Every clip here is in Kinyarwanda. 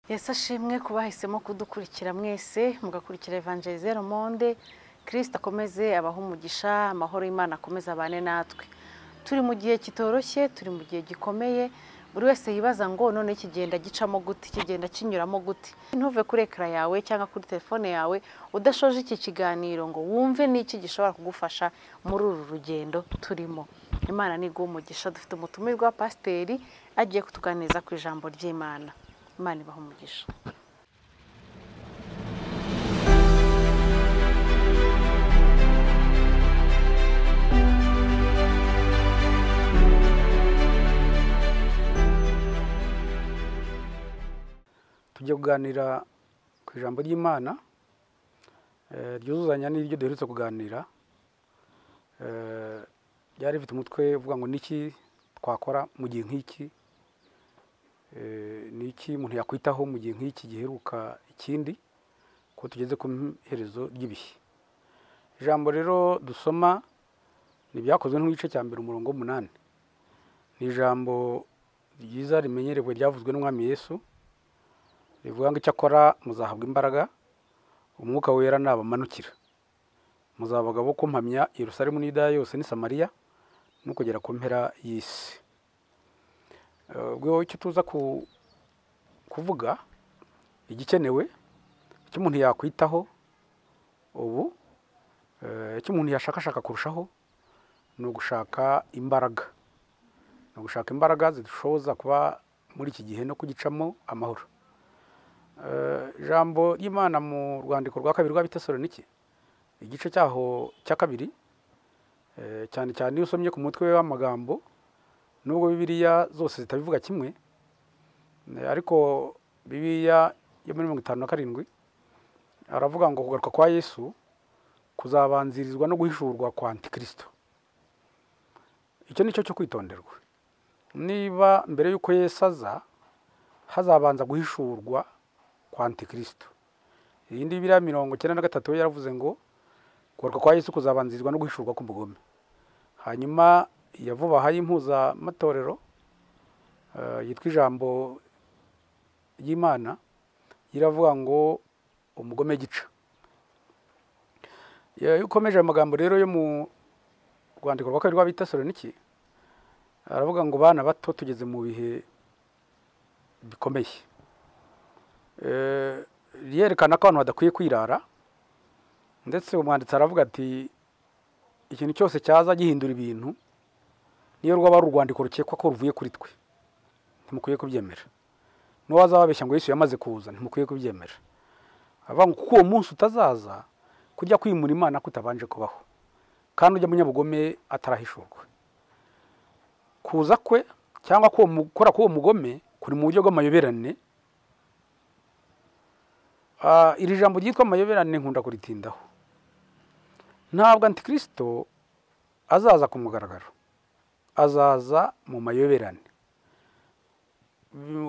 Yesu ashimwe kubahisemo kudukurikira mwese mugakurikira Évangéliser le Monde. Kristo akomeze abahe umugisha, amahoro y'Imana akomeze abane natwe. Turi mu gihe kitoroshye, turi mu gihe gikomeye, buri wese yibaza ngo none kigenda gicamo gute, kigenda kinyuramo gute. Ntuve kuri écran yawe cyangwa kuri telefone yawe udashoje iki kiganiro ngo wumve n'iki gishobora kugufasha muri uru rugendo turimo. Imana niguhe umugisha. Dufite umutumirwa pasiteri agiye kutuganiriza ku ijambo ry'Imana. Imana ibahe umugisha. Tujya kuganira ku ijambo ry'Imana ryuzuzanya n'iryo duherutse kuganira. Ryari rifite umutwe uvuga ngo niki twakora mu gihe nk'iki, niki umuntu yakwitaho mu gihe nk'iki giheruka ikindi, ko tugeze ku iherezo ry'ibihe. Ijambo rero dusoma ni byakozwe nk'igice cya mbere umurongo 8. Ni ijambo ryiza rimenyerewe ryavuzwe n'Umwami Yesu, rivuga ngo icyakora muzahabwa imbaraga, umwuka wera nabamanukira, muzaba abagabo kumpamya Yerusalemu n'Yudaya yose n'i Samariya no kugera ku mpera y'isi. Ubwo icyo tuza kuvuga, igikenewe, icyo umuntu yakwitaho ubu, icyo umuntu yashakashaka kurushaho ni ugushaka imbaraga, ni ugushaka imbaraga zidushoboza kuba muri iki gihe no kugicamo amahoro. Ijambo ry'Imana mu rwandiko rwa kabiri rw'Abatesalonike, igice cyaho cya kabiri, cyane cyane iyo usomye ku mutwe w'amagambo, nubwo Bibiliya zose zitabivuga kimwe, ariko Bibiliya yo muri 57 aravuga ngo kugaruka kwa Yesu kuzabanzirizwa no guhishurwa kwa Antikristo. Icyo nicyo cyo kwitonderwa. Niba mbere yuko Yesu aza hazabanza guhishurwa kwa Antikristo. Iyindi Bibiliya 93 yaravuze ngo kugaruka kwa Yesu kuzabanzirizwa no guhishurwa k'umugome. Hanyuma yavuba y'impuza matorero yitwa ijambo ry'Imana iravuga ngo umugome gica. Iyo ukomeje amagambo rero yo mu rwandiko rwa kabiri rw'Abatesalonike, aravuga ngo bana bato tugeze mu bihe bikomeye. Yerekana ko abantu badakwiye kwirara, ndetse umwanditsi aravuga ati ikintu cyose cyaza gihindura ibintu, niyo rwaba ari urwandiko rukekwa ko ruvuye kuri twe, ntimukwiye kubyemera. N'uwaza babeshya ngo Yesu yamaze kuza, ntimukwiye kubyemera. Avuga ngo kuko uwo munsi utazaza kujya kwimura Imana kutabanje kubaho, kandi ujya munyabugome atarahishurwa. Kuza kwe cyangwa ko gukora k'uwo mugome kuri mu buryo bw'amayoberane. Iri jambo ryitwa amayoberane nkunda kuritindaho. Ntabwo Antikristo azaza ku mugaragaro, azaza mu mayoberane.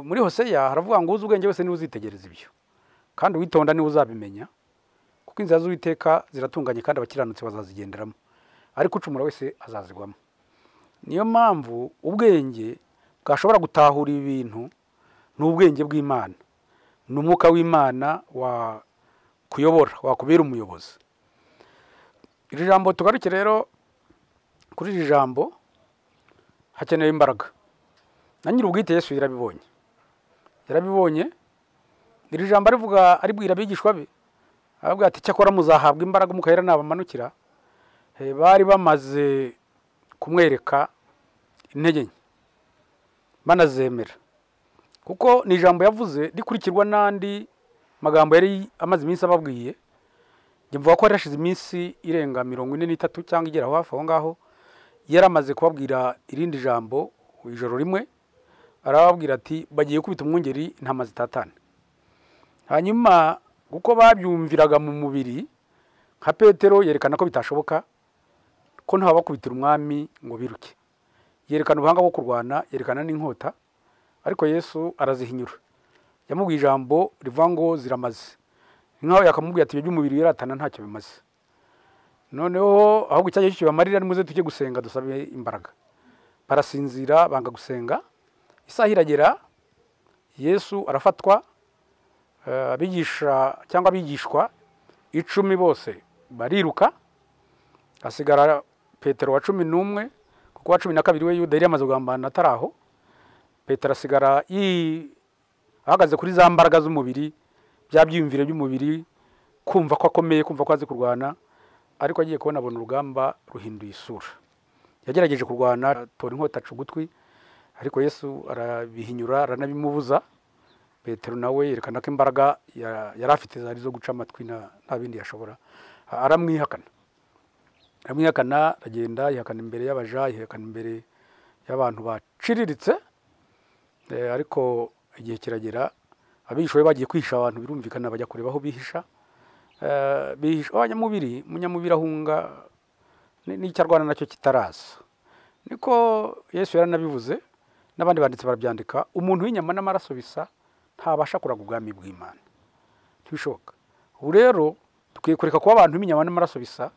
Muri Hoseya haravuga ngo uzi ubwenge wese niwe uzitegereza ibyo, kandi uwitonda niwe uzabimenya, kuko inzira z'Uwiteka ziratunganye kandi abakiranutsi bazazigenderamo, ariko ucumura wese azazigwamo. Niyo mpamvu ubwenge bwashobora gutahura ibi bintu ni ubwenge bw'Imana, ni umwuka w'Imana wa kuyobora, wakubera umuyobozi. Iri jambo tugaruke rero kuri iri jambo, hakenewe imbaraga. Na nyir'ubwite Yesu yarabibonye, yarabibonye. Iri jambo arivuga aribwira abigishwa be, aravuga ati cyakora muzahabwa imbaraga umwuka wera nabamanukira. Bari bamaze kumwereka intege nke banazemera, kuko ni ijambo yavuze rikurikirwa n'andi magambo yari amaze iminsi ababwiye. Njye mvuga ko yari hashize iminsi irenga 43 cyangwa igera hafi aho ngaho, yaramaze kubabwira irindi jambo ijoro rimwe, arababwira ati bagiye kubita umwungeri intama zitatane. Hanyuma kuko babyumviraga mu mubiri, nka Petero yerekana ko bitashoboka ko nta bakubitira umwami ngo biruke, yerekana ubuhanga bwo kurwana, yerekana n'inkota, ariko Yesu arazihinyura. Yamubwiye ijambo rivuga ngo ziramaze, nkaho yakamubwiye ati ibyo by'umubiri wiratana ntacyo bimaze, noneho ahubwo icyagiye kibamarira nimuze tujye gusenga dusabe imbaraga. Barasinzira banga gusenga. Isaha iragera, Yesu arafatwa. Abigisha cyangwa abigishwa 10 bose bariruka, hasigara Petero wa 11, kuko wa 12 we Yuda yari yamaze kugambana ataraho. Petero asigara ahagaze kuri za mbaraga z'umubiri, bya byiyumvire by'umubiri, kumva ko akomeye, kumva ko azi kurwana, ariko agiye kubona abona urugamba ruhinduye isura. Yagerageje kurwana atora inkota aca ugutwi, ariko Yesu arabihinyura aranabimubuza. Petero nawe yerekana ko imbaraga yari afite zari zo guca amatwi, nta bindi yashobora. Aramwihakana, aragenda yihakana imbere y'abaja, yihakana imbere y'abantu baciriritse. Ariko igihe kiragera abigishwa be bagiye kwihisha abantu, birumvikana bajya kureba aho bihisha. Bihisha abanyamubiri, umunyamubiri ahunga n'icyo arwana nacyo kitaraza. Niko Yesu yaranabivuze n'abandi banditsi barabyandika, umuntu w'inyama n'amaraso bisa ntabasha kuraga ubwami bw'Imana, ntibishoboka. Ubu rero dukwiye kureka kuba abantu b'inyama n'amaraso bisa,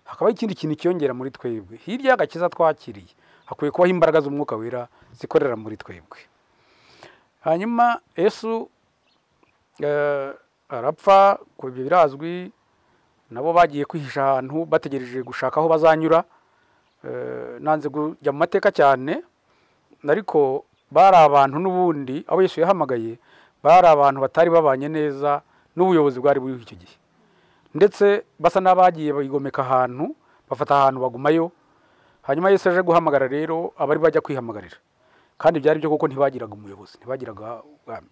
hakabaho ikindi kintu cyiyongera muri twebwe. Hirya y'agakiza twakiriye hakwiye kubaho imbaraga z'umwuka wera zikorera muri twebwe. Hanyuma Yesu arapfa, ku ibyo birazwi, nabo bagiye kwihisha ahantu bategereje gushaka aho bazanyura. Nanze kujya mu mateka cyane, ariko bari abantu n'ubundi abo Yesu yahamagaye bari abantu batari babanye neza n'ubuyobozi bwari buriho icyo gihe, ndetse basa n'abagiye bigomeka ahantu, bafata ahantu bagumayo. Hanyuma Yesu aje guhamagara rero abari bajya kwihamagarira, kandi byari byo kuko ntibagiraga umuyobozi, ntibagiraga ubwami.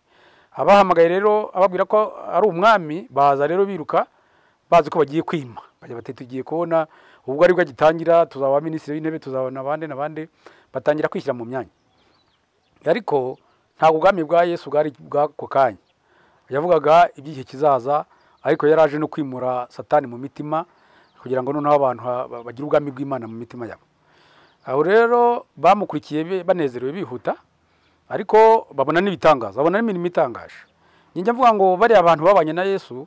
Abahamagaye rero ababwira ko ari umwami, baza rero biruka bazi ko bagiye kwima, bajya bati tugiye kubona ubwo ari bwo agitangira, tuzaba minisitiri w'intebe, tuzabona abandi n'abandi, batangira kwishyira mu myanya. Ariko ntabwo ubwami bwa Yesu bwari bw'ako kanya, yavugaga iby'igihe kizaza, ariko yaraje no kwimura Satani mu mitima kugira ngo noneho abantu bagire ubwami bw'Imana mu mitima yabo. Aho rero bamukurikiye banezerewe bihuta, ariko babona n'ibitangaza, babona n'imirimo itangaje. Njye mvuga ngo bariya abantu babanye na Yesu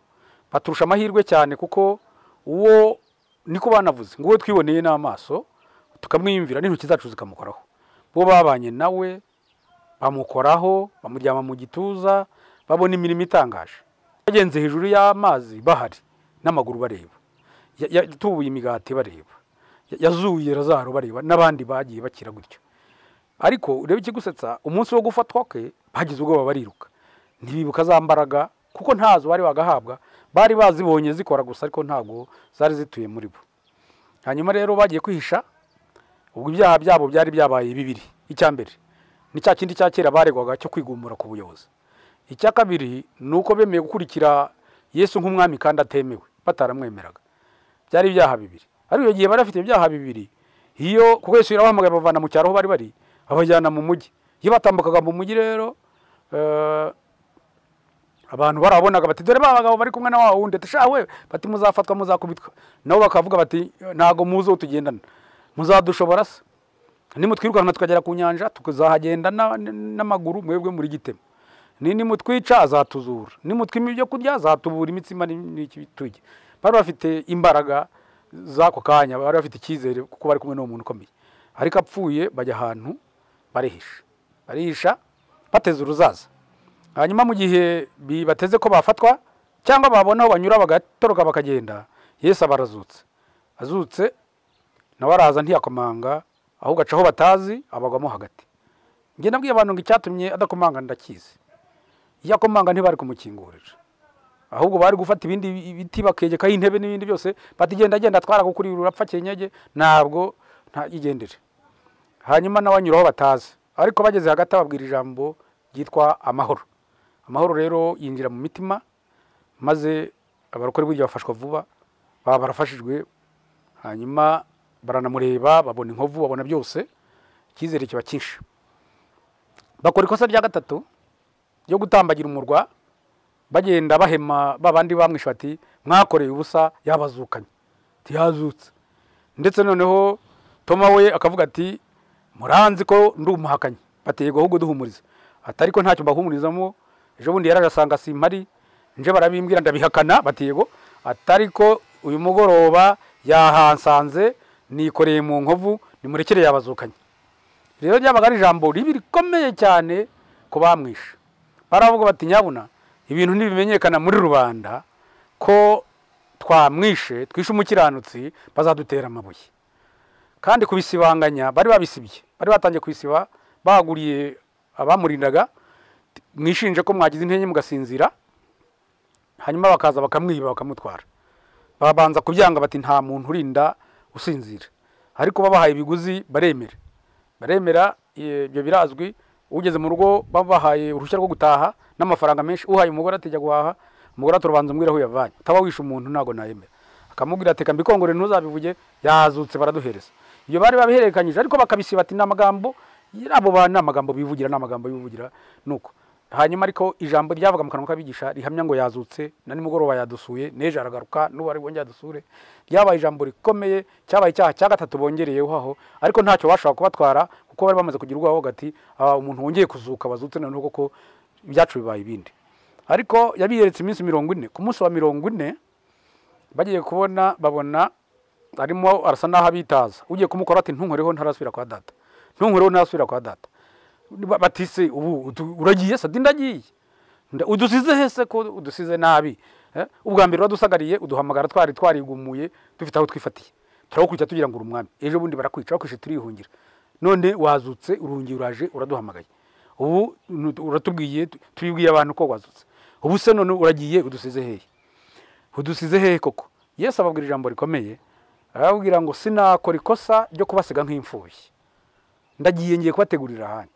baturusha amahirwe cyane, kuko uwo niko banavuze ngo uwo twiboneye n'amaso tukamwiyumvira n'intoki zacu zikamukoraho. Bo babanye nawe bamukoraho, bamuryama mu gituza, babona imirimo itangaje. Bagenze hejuru y'amazi bahari n'amaguru bareba, yatubuye imigati bareba, yazuye Lazaro bareba, n'abandi bagiye bakira gutyo. Ariko urebe ikigusetsa, umunsi wo gufatwa kwe bagize ubwoba bariruka, ntibibuka za mbaraga kuko ntazo bari bagahabwa, bari bazibonye zikora gusa ariko ntabwo zari zituye muri bo. Hanyuma rero bagiye kwihisha, ubwo ibyaha byabo byari byabaye bibiri. Icya mbere ni cya kindi cya kera baregwaga cyo kwigumura ku buyobozi. Icya kabiri ni uko bemeye gukurikira Yesu nk'umwami kandi atemewe, bataramwemeraga. Byari ibyaha bibiri. Ariko iyo gihe bari bafite ibyaha bibiri, iyo kuko Yesu yarabahamagaye abavana mu cyaro aho bari bari, abajyana mu mujyi. Iyo batambukaga mu mujyi rero, abantu barabonaga bati dore ba bagabo bari kumwe na wa wundi, ati shawe, bati muzafatwa muzakubitwa. Nabo bakavuga bati ntago muzo tugendana, muzadushobora se? Nimutwirukanka tukagera ku nyanja tukazahagenda n'amaguru, mwebwe muri gitema. Nimutwica azatuzura, nimutwima ibyo kurya azatubura imitsima n'iki turya. Bari bafite imbaraga z'ako kanya, bari bafite icyizere kuko bari kumwe n'uwo muntu ukomeye. Ariko apfuye bajya ahantu barihisha, barihisha bateze uruzaza. Hanyuma mu gihe bibateze ko bafatwa cyangwa babona aho banyura bagatoroka bakagenda, Yesu abarazutse. Azutse nawe araza ntiyakomanga, ahubwo aca aho batazi abagwamo hagati. Njye nabwiye abantu ngo icyatumye adakomanga ndakizi. Iyo akomanga ntibari kumukingurira, ahubwo bari gufata ibindi biti bakegekaho intebe n'ibindi byose, bati genda genda twaragukurira urapfa kenyege, ntabwo ntayigendere. Hanyuma nawe anyura aho batazi, ariko bageze hagati ababwira ijambo ryitwa amahoro. Amahoro rero yinjira mu mitima, maze abarokore burya bafashwa vuba, baba barafashijwe. Hanyuma baranamureba, babona inkovu, babona byose, icyizere kiba cyinshi. Bakora ikosa rya gatatu ryo gutambagira umurwa, bagenda bahema babandi bamwishe bati mwakoreye ubusa, yabazukanye, ntiyazutse. Ndetse noneho Toma we akavuga ati muranzi ko ndi umuhakanyi, bati yego ahubwo duhumuriza. Ati ariko ntacyo mbahumurizamo, ejo bundi yararasanga simpari, nje barabimbwira ndabihakana, bati yego. Ati ariko uyu mugoroba yahansanze nikoreye mu nkovu, nimurekere yabazukanye. Rero ryabaga ari ijambo ribi rikomeye cyane ku bamwishe. Baravuga bati nyabuna Ibintu ntibimenyekana muri rubanda ko twamwishe, twishe umukiranutsi, bazadutera amabuye. Kandi kubisibanganya bari babisibye, bari batangiye kubisiba, baguriye abamurindaga, mwishinje ko mwagize intege mugasinzira, hanyuma bakaza bakamwiba bakamutwara. Babanza kubyanga bati nta muntu urinda usinzira, ariko babahaye ibiguzi baremera, baremera. Ibyo birazwi, ugeze mu rugo babahaye uruhushya rwo gutaha n'amafaranga menshi, uhaye umugore atijya guhaha, umugore aturubanza umbwira aho yavanye, utaba wishe umuntu ntago nayemera, akamubwira ati mbikongore ntuzabivuge, yazutse baraduhereza. Iyo bari babihererekanyije ariko bakabisiba ati n'amagambo abo bana n'amagambo bivugira, n'amagambo bivugira nuko. Hanyuma ariko ijambo ryavuga mu kanwa k'abigisha rihamya ngo yazutse, na nimugoroba yadusuye, n'ejo aragaruka, n'ubu ari bwongere adusure. Ryabaye ijambo rikomeye, cyabaye icyaha cya gatatu bongereyeho aho, ariko ntacyo bashobora kubatwara kuko bari bamaze kugira ubwoba ati umuntu wongeye kuzuka bazutse noneho koko ibyacu bibaye ibindi. Ariko yabiyeretse iminsi 40, ku munsi wa 40 bagiye kubona babona arimo arasa naho abitaza, ugiye kumukora ati ntunkoreho ntarasubira kwa data, ntunkoreho ntarasubira kwa data. Batise ubu uragiye se? Ndagiye. Udusize hese ko udusize nabi? Ubwa mbere wadusagariye uduhamagara twari twarigumuye dufite aho twifatiye, turagukurikira tugira ngo uri umwami, ejo bundi barakwica bakwishe turihungira, none wazutse urungiye uraje uraduhamagaye, ubu uratubwiye tubibwiye abantu ko wazutse, ubu se none uragiye udusize hehe? Udusize hehe koko? Yesu ababwira ijambo rikomeye, arababwira ngo sinakora ikosa ryo kubasiga nk'imfubyi, ndagiye ngiye kubategurira ahandi,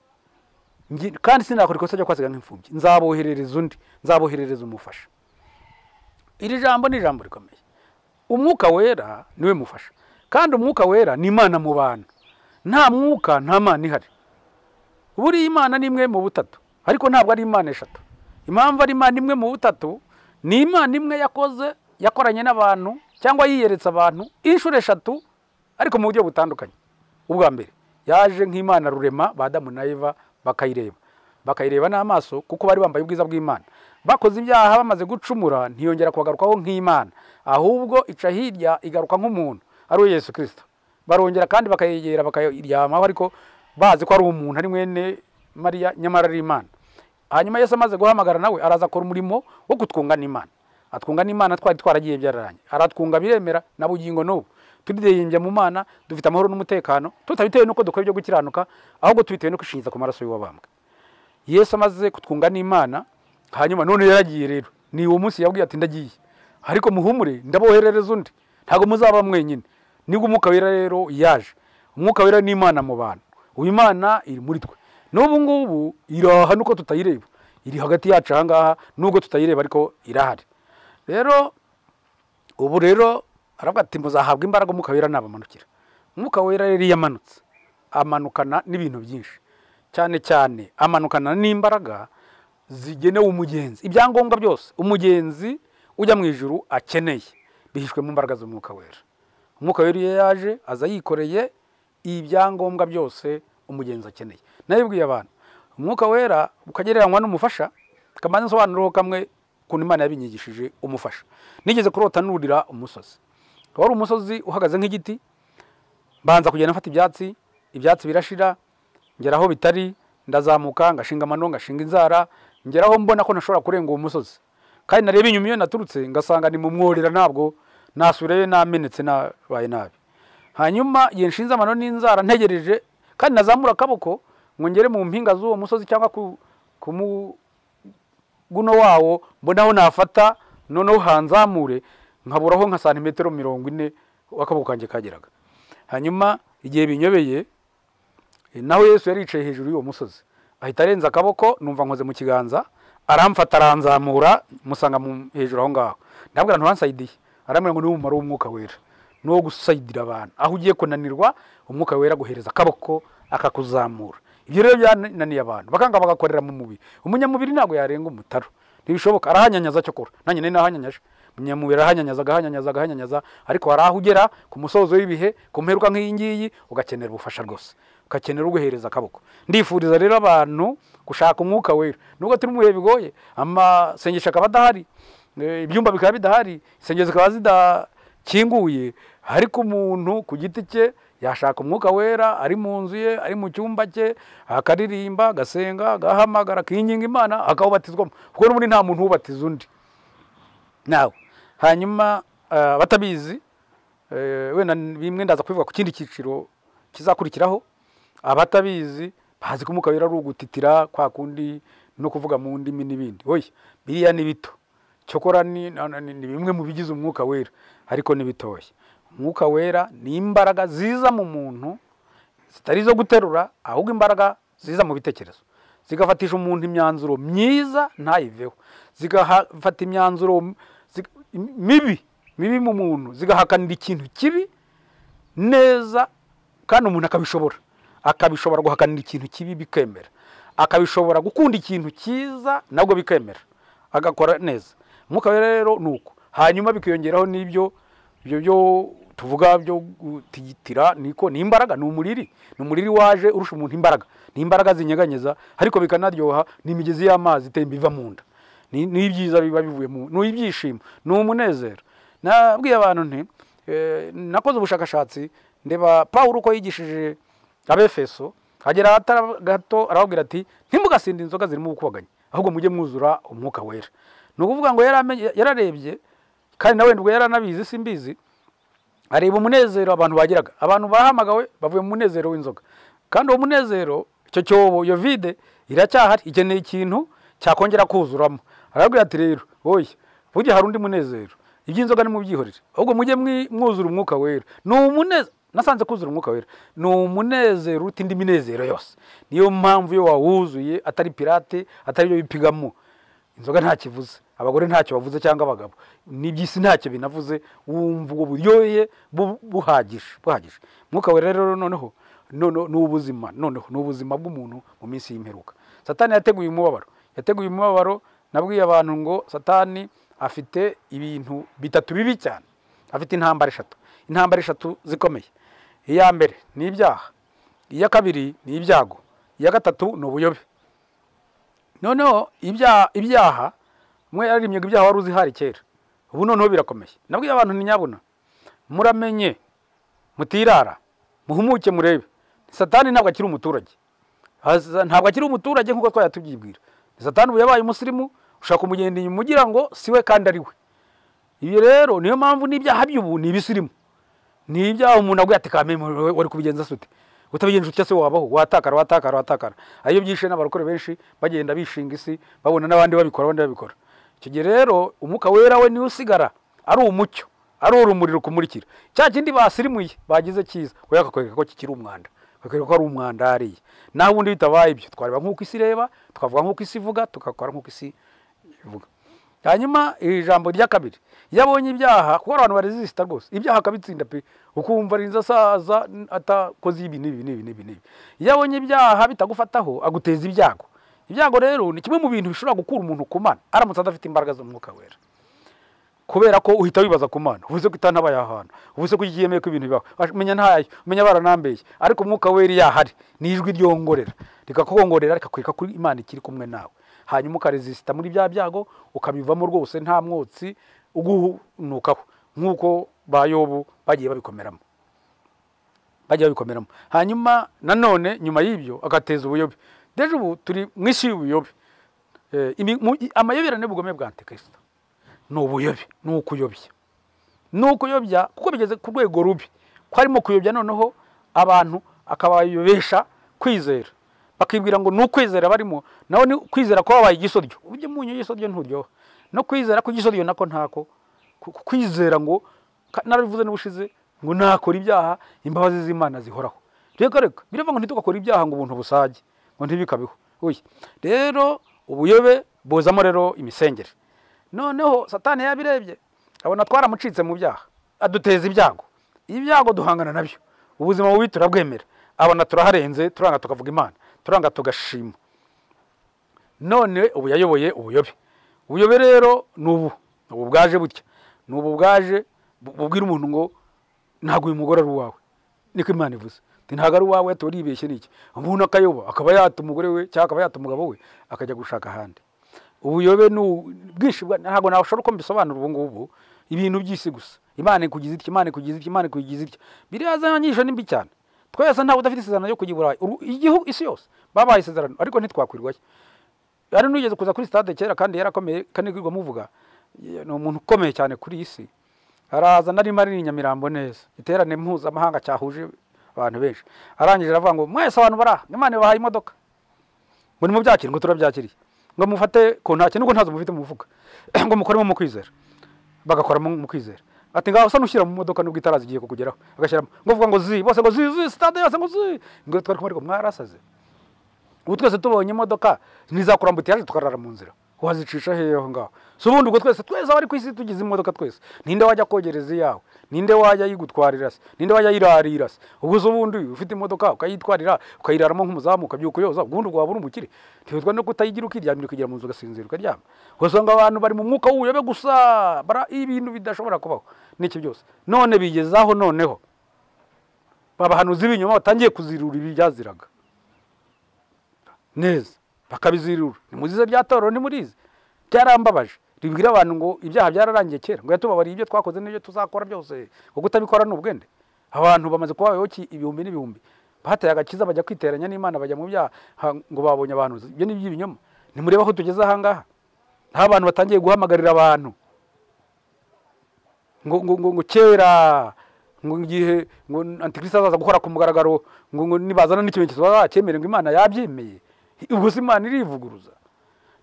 kandi sinakora ikosa ryo kubasiga nk'imfubyi, nzaboherereza undi, nzaboherereza umufasha. Iri jambo ni ijambo rikomeye. Umwuka wera niwe mufasha, kandi umwuka wera ni Imana mu bantu. Nta mwuka nta Mana ihari. Buri Imana ni imwe mu butatu, ariko ntabwo ari Imana eshatu. Impamvu ari Imana imwe mu butatu, ni Imana imwe yakoze, yakoranye n'abantu cyangwa yiyeretse abantu inshuro eshatu, ariko mu buryo butandukanye. Ubwa mbere yaje nk'Imana rurema, ba Adamu na Eva bakayireba, bakayireba n'amaso kuko bari bambaye ubwiza bw'Imana. Bakoze ibyaha bamaze gucumura, ntiyongera kubagarukaho nk'Imana, ahubwo ica hirya igaruka nk'umuntu ari we Yesu Kristo. Barongera kandi bakayegera bakayiryamaho, ariko bazi ko ari umuntu, ari mwene Mariya, nyamara ari Imana. Hanyuma Yesu amaze guhamagara nawe araza akora umurimo wo kutwunga n'Imana, atwunga n'Imana twari twaragiye byararanye, aratwunga biremera na bugingo n'ubu turideyembya mu Mana, dufite amahoro n'umutekano, tutabitewe nuko dukora ibyo gukiranuka, ahubwo tubitewe no kwishingiza ku maraso y'uwabambwe. Yesu amaze kutwunga n'Imana, hanyuma none yaragiye rero, ni uwo munsi yabwiye ati ndagiye, ariko muhumure ndaboherereza undi, ntago muzaba mwenyine. Nibwo umwuka wera rero yaje. Umwuka wera ni Imana mu bantu, uyu Imana iri muri twe n'ubu ngubu iraha, nuko tutayireba, iri hagati yacu aha ngaha, nubwo tutayireba ariko irahari. Rero ubu rero aravuga ati muzahabwa imbaraga umwuka wera nabamanukira. Umwuka wera rero yamanutse amanukana n'ibintu byinshi, cyane cyane amanukana n'imbaraga zigenewe umugenzi. Ibyangombwa byose umugenzi ujya mu ijuru akeneye bihishwe mu mbaraga z'umwuka wera. Umwuka wera iyo yaje aza yikoreye ibyangombwa byose umugenzi akeneye. Nabibwiye abantu, umwuka wera ukagereranywa n'umufasha, kamanze nsobanuraho kamwe ukuntu Imana yabinyigishije umufasha. Nigeze kurota nurira umusozi, wari umusozi uhagaze nk'igiti, mbanza kugenda mfata ibyatsi, ibyatsi birashira, ngera aho bitari, ndazamuka ngashinga amano, ngashinga inzara, ngeraho mbona ko ntashobora kurenga uwo musozi. Kandi nareba inyuma iyo naturutse ngasanga ni mu mworera, ntabwo nasubirayo namenetse nabaye nabi. Hanyuma igihe nshinze amano n'inzara ntegereje, kandi nazamura akaboko ngo ngere mu mpinga z'uwo musozi cyangwa ku muguno wawo, mbonaho nafata noneho hanzamure, nkaburaho nka santimetero 40 akaboko kanjye kageraga. Hanyuma igihe binyobeye, naho Yesu yari yicaye hejuru y'uwo musozi, ahita arenza akaboko, numva nkoze mu kiganza, aramfata aranzamura, musanga hejuru aho ngaho. Ndabwira nturansayidiye, arambwira ngo ni umumaro w'umwuka wera, no gusayidira abantu aho ugiye kunanirwa, umwuka wera guhereza akaboko akakuzamura. Ibyo rero byananiye abantu, bakanga bagakorera mu mubiri. Umunyamubiri ntabwo yarenga umutaro, ntibishoboka, arahanyanyaza cyokora, nanjye nari nahanyanyaje. Umunyamubiri arahanyanyaza, agahanyanyaza, agahanyanyaza, ariko hari aho ugera ku musozo w'ibihe, ku mperuka nk'iyi ngiyi, ugakenera ubufasha rwose, ugakenera uguhereza akaboko. Ndifuriza rero abantu gushaka umwuka wera, nubwo turi mu bihe bigoye, amasengesho akaba adahari, ibyumba bikaba bidahari, insengero zikaba zidakinguye, ariko umuntu ku giti cye Yashaka umwuka wera ari mu nzu ye, ari mu cyumba cye, akaririmba, agasenga, agahamagara, akinginga Imana, akawubatizwamo, kuko n'ubundi nta muntu ubatiza undi nawe. Hanyuma batabizi, wenda bimwe ndaza kubivuga ku kindi cyiciro kizakurikiraho. Abatabizi bazi ko umwuka wera ari ugutitira kwa kundi no kuvuga mu ndimi n'ibindi. Oya, biriya ni bito, cyokora ni bimwe mu bigize umwuka wera, ariko ni bitoya. Umwuka wera ni imbaraga ziza mu muntu zitari zo guterura, ahubwo imbaraga ziza mu bitekerezo, zigafatisha umuntu imyanzuro myiza ntayiveho, zigafata imyanzuro mibi mibi mu muntu, zigahakanira ikintu kibi neza, kandi umuntu akabishobora guhakanira ikintu kibi bikemera, akabishobora gukunda ikintu cyiza nabwo bikemera, agakora neza. Umwuka wera rero nuko. Hanyuma bikiyongeraho n'ibyo byo tuvuga byo gutigitira, niko ni imbaraga, ni umuriri, ni umuriri waje urusha umuntu imbaraga, ni imbaraga zinyeganyeza, ariko bikanaryoha, ni imigezi y'amazi itemba iva mu nda, ni ibyiza biba bivuye mu, ni ibyishimo, ni umunezero. Nabwiye abantu nti nakoze ubushakashatsi ndeba Pawulo uko yigishije Abefeso, agera gato arababwira ati ntimugasinde inzoga zirimo ubukubaganyi, ahubwo mujye mwuzura umwuka wera. Ni ukuvuga ngo yararebye, kandi nawe ndubwo yaranabizi simbizi, areba umunezero abantu bagiraga, abantu bahamagawe bavuye mu munezero w'inzoga, kandi uwo munezero, icyo cyobo, iyo vide iracyahari, ikeneye ikintu cyakongera kuzuramo. Arababwira ati rero oya, burya hari undi munezero, iby'inzoga nimubyihorere, ahubwo mujye mwuzura umwuka wera. Ni umunezero, nasanze kuzura umwuka wera ni umunezero uruta indi minezero yose. Niyo mpamvu iyo wawuzuye atari pirate, atari byo bipigamo inzoga ntakivuze, abagore ntacyo bavuze cyangwa abagabo, n'iby'isi ntacyo binavuze, wumva ubwo buryohe buhagije, buhagije. Umwuka wera rero noneho ni ubuzima, noneho ni ubuzima bw'umuntu mu minsi y'imperuka. Satani yateguye umubabaro, yateguye umubabaro. Nabwiye abantu ngo Satani afite ibintu bitatu bibi cyane, afite intambara eshatu, intambara eshatu zikomeye. Iya mbere ni ibyaha, iya kabiri ni ibyago, iya gatatu ni ubuyobe. Noneho ibyaha mwe yararimye ibyaha wari uzi hari kera, ubu noneho birakomeye. Nabwiye abantu ni nyabuna, muramenye mutirara, muhumuke murebe. Satani ntabwo akiri umuturage, ntabwo akiri umuturage nkuko twayatubyibwira. Satani ubu yabaye umusirimu, ushaka kumugenda inyuma ugira ngo siwe kandi ari we. Ibi rero niyo mpamvu n'ibyaha by'ubu ni ibisirimu, ni ibyaha umuntu aguye ati kame wari kubigenza sute, utabigenje utya se wabaho, watakara watakara watakara. Ayo byishe n'abarokore benshi bagenda bishinga isi, babona n'abandi babikora, abandi babikora. Icyo gihe rero umwuka wera we niwe usigara ari umucyo, ari urumuri rukumurikira. Cya kindi basirimuye bagize cyiza, we akakwereka ko kikiri umwanda, akakwereka ko ari umwanda hariya. Naho ubundi bitabaye ibyo, twareba nk'uko isi ireba, tukavuga nk'uko isi ivuga, tukakora nk'uko isi ivuga. Hanyuma ijambo rya kabiri, iyo abonye ibyaha, kuko abantu baresista rwose, ibyaha akabitsinda pe, ukumva arinze asaza atakoze ibi n'ibi n'ibi n'ibi n'ibi. Iyo abonye ibyaha bitagufataho, aguteza ibyago. Ibyago rero ni kimwe mu bintu bishobora gukura umuntu ku Mana aramutse adafite imbaraga z'umwuka wera, kubera ko uhita wibaza ku Mana, uvuze ko itantabaye ahantu, uvuze ko yiyemeye ko ibintu bibaho, menya ntayo, menya baranambeye. Ariko umwuka wera yahari ni ijwi ryongorera, rikakongorera, rikakwereka ko Imana ikiri kumwe nawe. Hanyuma ukaresista muri bya byago, ukabivamo rwose nta mwotsi ugunukaho, nkuko ba Yobu bagiye babikomeramo, bagiye babikomeramo. Hanyuma nanone nyuma y'ibyo agateza ubuyobe. Deje ubu turi mu isi y'ubuyobe. Amayoberane y'ubugome bwa Antikristo ni ubuyobe, ni ukuyobya, ni ukuyobya, kuko bigeze ku rwego rubi, ko harimo kuyobya noneho abantu akabayobesha kwizera, bakibwira ngo ni ukwizera barimo, naho ni kwizera ko babaye igisodyo. Ujye munyo igisodyo nturyoha, no kwizera ko igisodyo nako ntako kwizera ngo narabivuze n'ubushize ngo nakora ibyaha imbabazi z'Imana zihoraho. Reka reka birava ngo ntitugakora ibyaha ngo ubuntu busage, ngo ntibikabeho. Oya, rero ubuyobe buzamo rero imisengere. Noneho Satani yabirebye abona twaramucitse mu byaha, aduteza ibyago. Ibyago duhangana nabyo, ubuzima bubi turabwemera, abona turaharenze, turanga tukavuga Imana, turanga tugashima. None ubu yayoboye ubuyobe. Ubuyobe rero ni ubu bwaje butya, ni ubu bwaje bubwira umuntu ngo ntabwo uyu mugore ari uwawe, niko Imana ivuze. Ntabwo ari uwawe, turibeshye niki. Umuntu akayoba akaba yata umugore we cyangwa akaba yata umugabo we akajya gushaka ahandi. Ubuyobe ni bwinshi, ntabwo nashobora uko mbisobanura ubu ngubu, ibintu by'isi gusa. Imana ikugize itya, Imana ikugize itya, Imana ikugize itya. Biriya zanyigisho ni mbi cyane. Twese ntawe udafite isezerano ryo kujya i Burayi, igihugu isi yose babaye isezerano, ariko ntitwakwirwayo. Ari nugeze kuza kuri stade kera kandi yarakomeye, kandi kwirwa muvuga, ni umuntu ukomeye cyane kuri iyi si. Araza nari mari Nyamirambo neza, iterane mpuzamahanga cyahuje abantu benshi. Arangije aravuga ngo mwese abantu baraha, Imana ibahaye imodoka, ngo nimubyakire, ngo turabyakiriye, ngo mufate ku ntake nubwo ntazo mufite mu mufuka, ngo mukoremo mu kwizera. Bagakora mu kwizera. Ati ngaho usa n'ushyira mu modoka nubwo itaraza igiye kukugeraho, agashyiramo ngo uvuga ngo zi, bose ngo zi zi, stade yose ngo zi, ngo twari kumwe ariko mwarasaze. Ubu twese tubonye imodoka ntizakura ambutiyaje tukarara mu nzira, wazicisha hehe aho ngaho? Si ubundi ubwo twese twese abari ku isi tugize imodoka twese, ninde wajya kogereza iyawe? Ninde wajya yigutwarira se? Ninde wajya yirarira se? Ubwo se ubundi ufite imodoka ukayitwarira ukayiraramo nk'umuzamu ukabyuka uyoza, ubundi ubwo waba uri umukire? Ntiwitwa no kutayigira ukiryamira ukigera mu nzu ugasinzira ukaryama. Usanga abantu bari mu mwuka w'ubuyobe gusa, bara ibintu bidashobora kubaho n'iki byose. None bigezaho noneho babahanuzi b'ibinyoma batangiye kuzirura ibi byaziraga neza, bakabizirura. Nimuzize rya torero ntimurizi, byarambabaje. Ribwira abantu ngo ibyaha byararangiye kera, ngo yatubabariye ibyo twakoze n'ibyo tuzakora byose, ngo kutabikora ni ubwende. Abantu bamaze kuba abayoboke ibihumbi n'ibihumbi, bateye agakiza bajya kwiteranya n'Imana, bajya mu byaha ngo babonye abantu. Ibyo ni iby'ibinyoma. Nimurebe aho tugeze aha ngaha, aho abantu batangiye guhamagarira abantu ngo ngo ngo ngo kera ngo igihe ngo Antikristo azaza gukora ku mugaragaro, ngo ngo nibazana n'ikimenyetso bazacyemere, ngo Imana yabyemeye. Ubwo se Imana irivuguruza?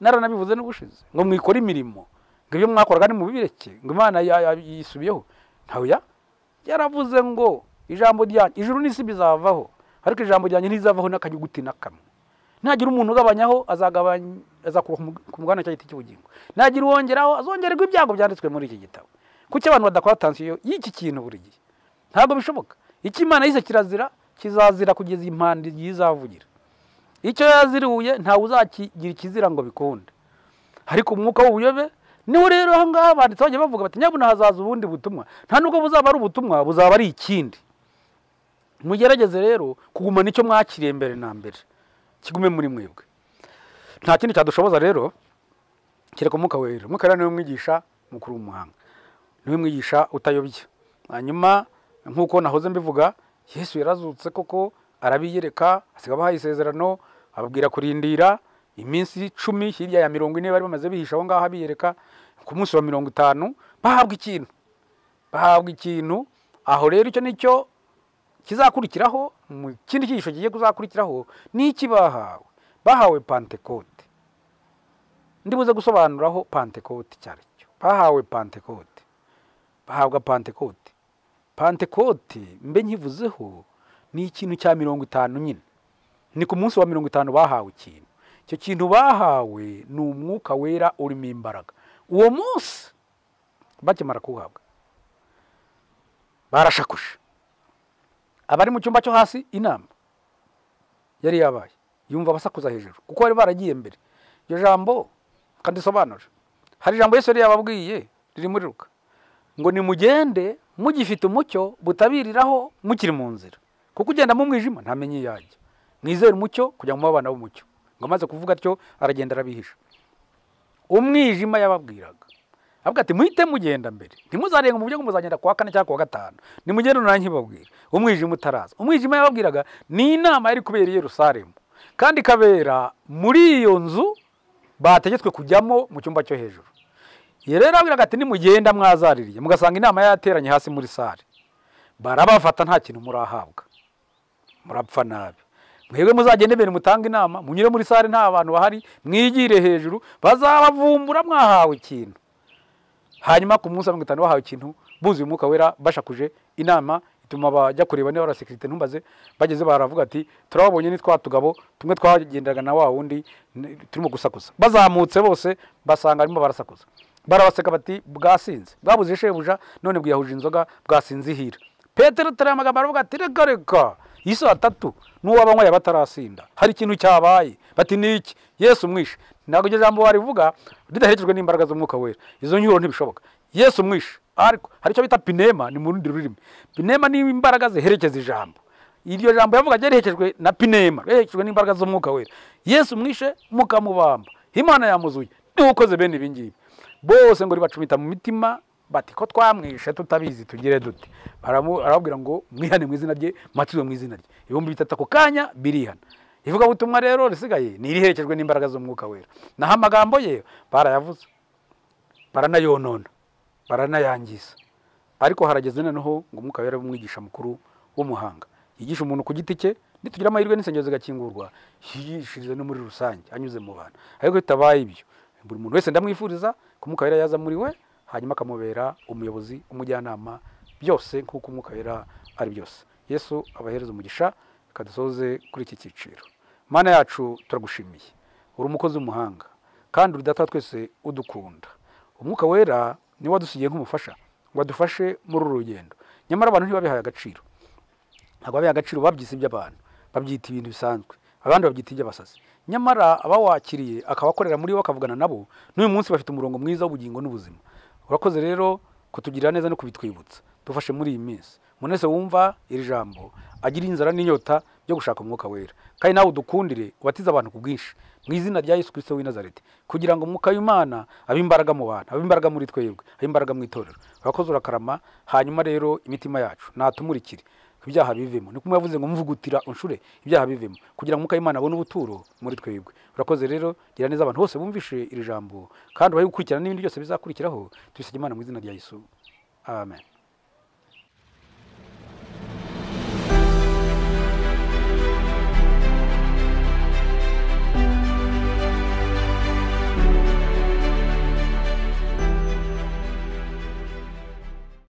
Naranabivuze n'ubushize ngo mwikore imirimo, ngo ibyo mwakoraga ni mubireke, ngo Imana yisubiyeho. Ntawe ya yaravuze ngo ijambo ryanjye, ijuru n'isi bizavaho, ariko ijambo ryanjye ntizavaho n'akanyuguti na kamwe. Nagira umuntu ugabanyaho azagabanya, azakura ku mugabane cya giti cy'ubugingo. Nagira uwongeraho azongererwa ibyago byanditswe muri iki gitabo. Kuki abantu badakora tansiyo y'iki kintu buri gihe? Ntabwo bishoboka. Icyo Imana yise kirazira, kizazira kugeza impande yizavugira. Icyo yaziriye ntawe uzakigira ikizira ngo bikunde. Ariko umwuka w'ubuyobe niho rero aha ngaha banditse bajya bavuga bati nyabuna hazaza ubundi butumwa. Nta nubwo buzaba ari ubutumwa, buzaba ari ikindi. Mugerageze rero kugumana icyo mwakiriye mbere na mbere, kigume muri mwebwe. Nta kindi cyadushoboza rero kereka Umwuka Wera. Umwuka Wera niwe mwigisha mukuru w'umuhanga, niwe mwigisha utayobya. Hanyuma nk'uko nahoze mbivuga, Yesu yarazutse koko, arabiyereka, asiga abahaye isezerano, ababwira kurindira iminsi 10 hirya ya 40 bari bamaze bihisha aho ngaho abiyereka. Ku munsi wa 50 bahabwa ikintu, bahabwa ikintu. Aho rero icyo nicyo kizakurikiraho, mu kindi cyigisho kigiye kuzakurikiraho ni iki bahawe. Bahawe Pantekote. Ndibuze gusobanuraho Pantekote cyari cyo. Bahawe Pantekote, bahabwa Pantekote. Pantekote mbe nkivuzeho ni ikintu cya 50 nyine. Ni ku munsi wa 50 bahawe ikintu. Icyo kintu bahawe ni Umwuka Wera urimo imbaraga. Uwo munsi bakimara kuhabwa barashakusha. Abari mu cyumba cyo hasi inama yari yabaye, yumva basakuza hejuru kuko bari baragiye mbere. Iryo jambo kandisobanura. Hari ijambo Yesu yari yababwiye riri muri Luka ngo nimugende mugifite umucyo butabiriraho mukiri mu nzira, kuko ugenda mu mwijima ntamenye yajya. Mwizere umucyo kugira ngo mube abana b'umucyo. Ngo amaze kuvuga atyo aragenda arabihisha. Umwijima yababwiraga avuga ati muhite mugenda mbere, ntimuzarenga mu buryo ngo muzagenda kuwa kane cyangwa kuwa gatanu, nimugende nanjye nkibabwira umwijima utaraza. Umwijima yababwiraga ni inama yari kubera i Yerusalemu, kandi ikabera muri iyo nzu bategetswe kujyamo mu cyumba cyo hejuru. Rero abwiraga ati nimugenda mwazaririye mugasanga inama yateranye hasi muri sare, barabafata nta kintu murahabwa, murapfa nabi. Mwebwe muzagende mbere mutanga inama, munyure muri sare nta bantu bahari, mwigire hejuru, bazabavumbura mwahawe ikintu. Hanyuma ku munsi wa 50 bahawe ikintu, buzuye Umwuka Wera, bashakuje inama ituma bajya kureba niba abasekirite ntumbaze. Bageze baravuga ati turababonye ni twa tugabo tumwe twagendaga na wa wundi turimo gusakuza. Bazamutse bose basanga arimo barasakuza, barabaseka bati bwasinze, bwabuze shebuja none bwiyahuje inzoga, bwasinze ihira. Petero tari amagambo aravuga ati reka reka, Yesu atatu n'uwabanywa yabatarasinda, hari ikintu cyabaye. Bati niki? Yesu mwishe. Ntabwo iryo jambo warivuga ridaherekejwe n'imbaraga z'Umwuka Wera, izo nyuro ntibishoboka. Yesu mwishe. Ariko hari icyo bita pinema, ni mu rundi rurimi. Pinema ni imbaraga ziherekeza ijambo. Iryo jambo yavuga ryerekejwe na pinema, ryerekejwe n'imbaraga z'Umwuka Wera. Yesu mwishe mukamubamba, Imana yamuzuye, niwe ukoze bene ibi ngibi. Bose ngo ribacumita mu mitima, Bati ko twamwishe tutabizi tugire dute? Arababwira ngo mwihane mu izina rye, mwatizwe mu izina rye. 3000 ako kanya birihana. Ivugabutumwa rero risigaye ni iriherekejwe n'imbaraga z'Umwuka Wera. Naho amagambo ye barayavuze, baranayonona, baranayangiza. Ariko harageze noneho ngo Umwuka Wera umwigisha mukuru w'umuhanga yigisha umuntu ku giti cye, nitugira amahirwe n'insengero zigakingurwa, yigishirize no muri rusange anyuze mu bantu. Ariko bitabaye ibyo, buri muntu wese ndamwifuriza ko Umwuka Wera yaza muri we, hanyuma akamubera umuyobozi, umujyanama, byose nk'uko Umwuka Wera ari byose. Yesu abahereze umugisha. Kadusoze kuri iki cyiciro. Mana yacu, turagushimiye, uri umukozi w'umuhanga kandi uri data twese udukunda. Umwuka Wera niwe wadusigiye nk'umufasha ngo adufashe muri uru rugendo. Nyamara abantu ntibabihaye agaciro, ntabwo babihaye agaciro, babyise iby'abantu, babyita ibintu bisanzwe, abandi babyita iby'abasazi. Nyamara abawakiriye akabakorera muri bo, akavugana nabo, n'uyu munsi bafite umurongo mwiza w'ubugingo n'ubuzima. Urakoze rero kutugirira neza no kubitwibutsa. Dufashe muri iyi minsi, umuntu wese wumva iri jambo agira inzara n'inyota byo gushaka Umwuka Wera, kandi nawe udukundire ubatize abantu ku bwinshi mu izina rya Yesu Kristo w'i Nazareti, kugira ngo Umwuka w'Imana abe imbaraga mu bantu, abe imbaraga muri twebwe, abe imbaraga mu itorero. Urakoze, urakarama. Hanyuma rero imitima yacu natumurikire ibyaha bivemo, niko yavuze ngo mvugutira unshure ibyaha bivemo, kugira ngo Umwuka w'Imana abone ubuturo muri twebwe. Urakoze rero, gira neza abantu bose bumvishe iri jambo, kandi ubahe gukurikirana n'ibindi byose bizakurikiraho. Tubisabye Imana mu izina rya Yesu, amen.